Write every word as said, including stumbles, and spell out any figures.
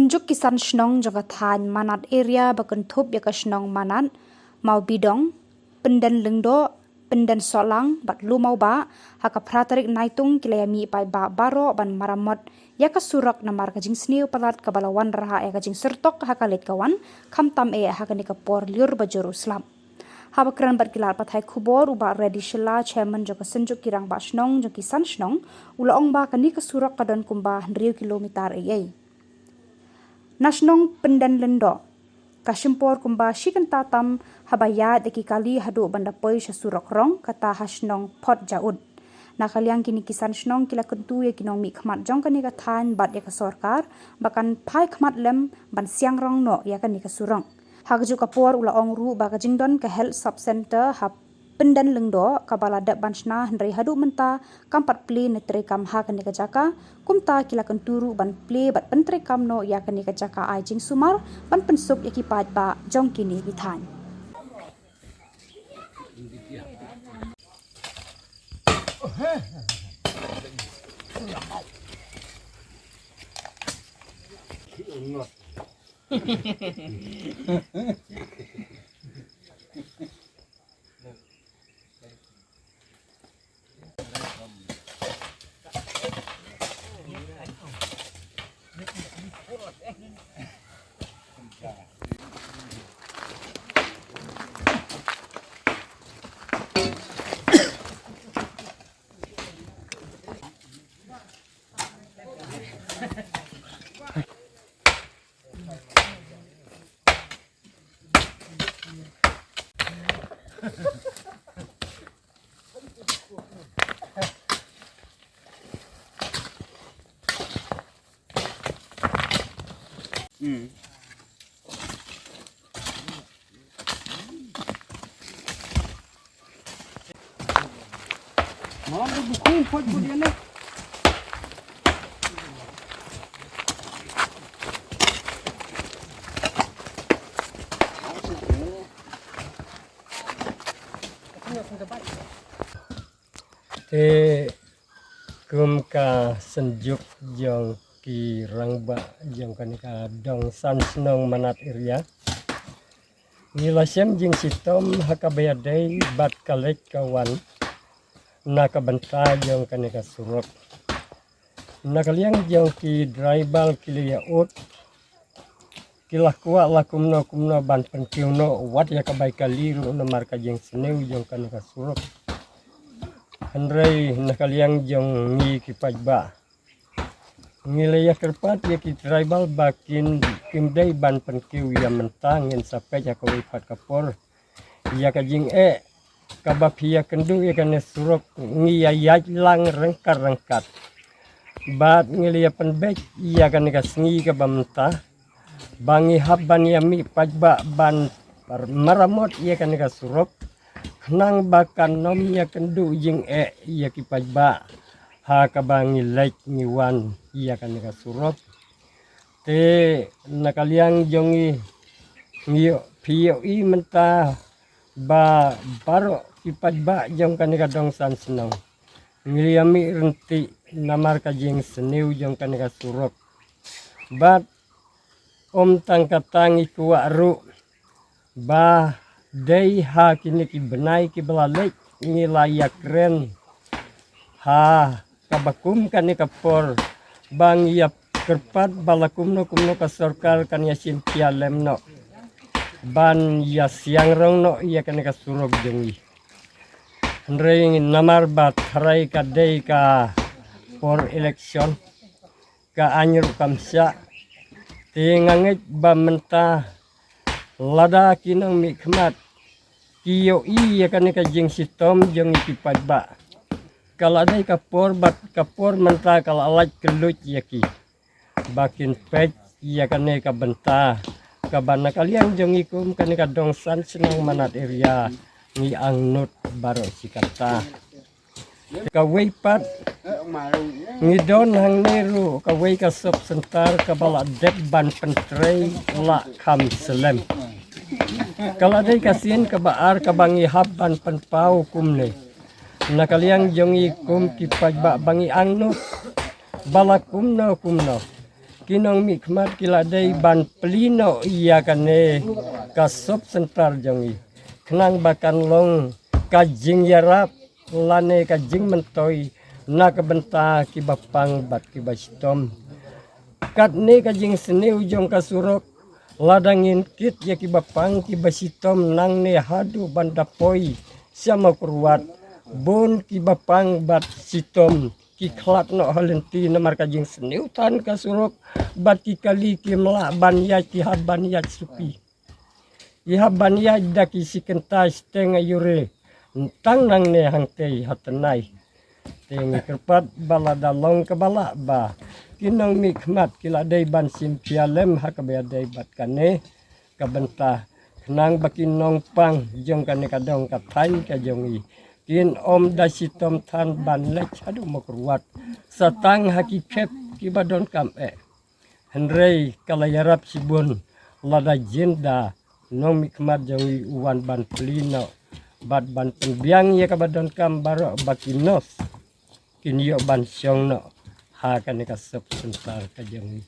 Juk ki san shnong jong ka thaiñ Manat area ba kynthup ïa ka shnong Manat, Mawbidong, Pynden Lyngdoh, Pynden Sohlang bad Lumawbah, ha ka phra tarik Naitung ki la ïa mih paidbah baroh ban maramot ïa ka surok namar ka jingsniew palat kaba la wanrah ïa ka jingsyrtok ha ka leit ka wan, khamtam eh ha kane ka por lyiur ba jur u slap. Haba kren bad ki lad pathai khubor, u Bah Reddy Shylla, Chairman jong ka Synjuk ki Rangbah Shnong jong ki san shnong, u la ong ba kane ka surok ka don kumba hynriew kilometer ei ei. Na shnong Pynden Lyngdoh, ka shim por kumba shi kynta tam haba ïaid da ki kali haduh ban da poi sha surok rong, kata ha shnong Phot Jaud. Na ka liang kine ki san shnong ki la kyntu ïa ki nongmihkhmat jong kane ka thaiñ bad ïa ka sorkar ba kan phai khmat lem ban siang rong noh ïa kane ka surok. Ha kajuh ka por u la ong ruh ba ka jingdon ka Health Sub Centre ha Pynden Lyngdoh kaba la dep ban shna, hynrei haduh mynta kam pat plie ne treikam ha kane ka jaka, kumta ki la kyntu ruh ban plie bad pyntreikam noh ïa kane ka jaka ai jingsumar ban pynsuk ïa ki paidbah jong kine ki thaiñ. Te kum ka Synjuk jong ki Rangbah jong kane ka dong san shnong Manat area, ngi la shem jingshitom ha kaba ïadei bad ka leit ka wan na ka bynta jong kane ka surok. Na ka liang jong ki driver ki la ïa ud, ki la kwah la kumno kumno ban pynkiew noh wat ïa ka bai kali ruh namar ka jingsniew jong kane ka surok. Hynrei na ka liang jong ngi ki paidbah, ngi la ïa kyrpad ïa ki driver ba kin, kim dei ban pynkiew ïa mynta, ngin sa peit ha kawei pat ka por ïa ka jingeh kaba phi ïa kynduh ïa kane surok. Ngi ïa ïaid lang ryngkat ryngkat bad ngi la ïa pynbeit ïa kane ka sngi kaba mynta ba ngi hap ban ïa mih paidbah ban maramot ïa kane ka surok, khnang ba kan ym ïa kynduh jingeh ïa ki paidbah ha kaba ngi leit ngi wan ïa kane ka surok. Te na ka liang jong ngi, ngi ïoh, phi ïohi mynta ba baroh ki paidbah jong kane ka dong san shnong ngi la ïa mih ryntih namar ka jingsniew jong kane ka surok. Bad ym tang kata, ngi kwah ruh ba dei ha kine ki bnai kiba la leit ngi la ïa kren ha kaba kum kane ka por ba ngi ïa kyrpad ba la kumno kumno ka sorkar kan ïa shim khia lem noh ban ïa siang rong noh ïa kane ka surok jong ngi. Hynrei namar ba tharai ka dei ka por election, ka aiñ ruh kam shah. Te nga ngeit ba mynta lada ki nongmihkhmat ki ïohi ïa kane ka jingshitom jong ngi ki paidbah, ka la dei ka por bad ka por mynta ka la lait kylluid ïa ki ba kin peit ïa kane ka bynta kaba na ka liang jong ngi kum kane ka dong san shnong Manat area ngi angnud baroh shi katta. Kawei pat, ngi don hangne ruh kawei ka sub centre kaba la dep ban pyntrei la kham slem. Ka la dei ka sien kaba ar kaba ngi hap ban pynpaw kumne. Na ka liang jong ngi kum ki paidbah ba ngi angnud ba la kumno kumno ki nongmihkhmat ki la dei ban plie noh ïa kane ka sub center jong i, khnang ba kan long ka jingïarap lane ka jingmyntoi na ka bynta kiba pang bad kiba shitom. Katne ka jingsniew jong ka surok, lada ngin kit ïa kiba pang kiba shitom nangne haduh ban da poi sha Mawkyrwat, bun kiba pang bad shitom ki khlad noh ha lynti namar ka jingsniew than ka surok, bad ki kali kim lah ban ïaid, ki hap ban ïaid suki. Ki hap ban ïaid da ki shi kynta shiteng aiu re, tang nangne hangtei ha tnai. Te ngi kyrpad ba lada long kaba lah ba ki nongmihkhmat ki la dei ban shim pia lem ha kaba ïadei bad kane ka bynta, khnang ba ki nongpang jong kane ka dong ka thaiñ ka jong i kin ym da shitom than ban leit haduh Mawkyrwat, sa tang ha ki khep kiba donkam eh. Hynrei ka la ïarap shibun lada jin da nongmihkhmat jong i u wan ban plie noh bad ban pynbiang ïa kaba donkam baroh ba ki nurse kin ïoh ban shong noh ha kane ka sub center ka jong i.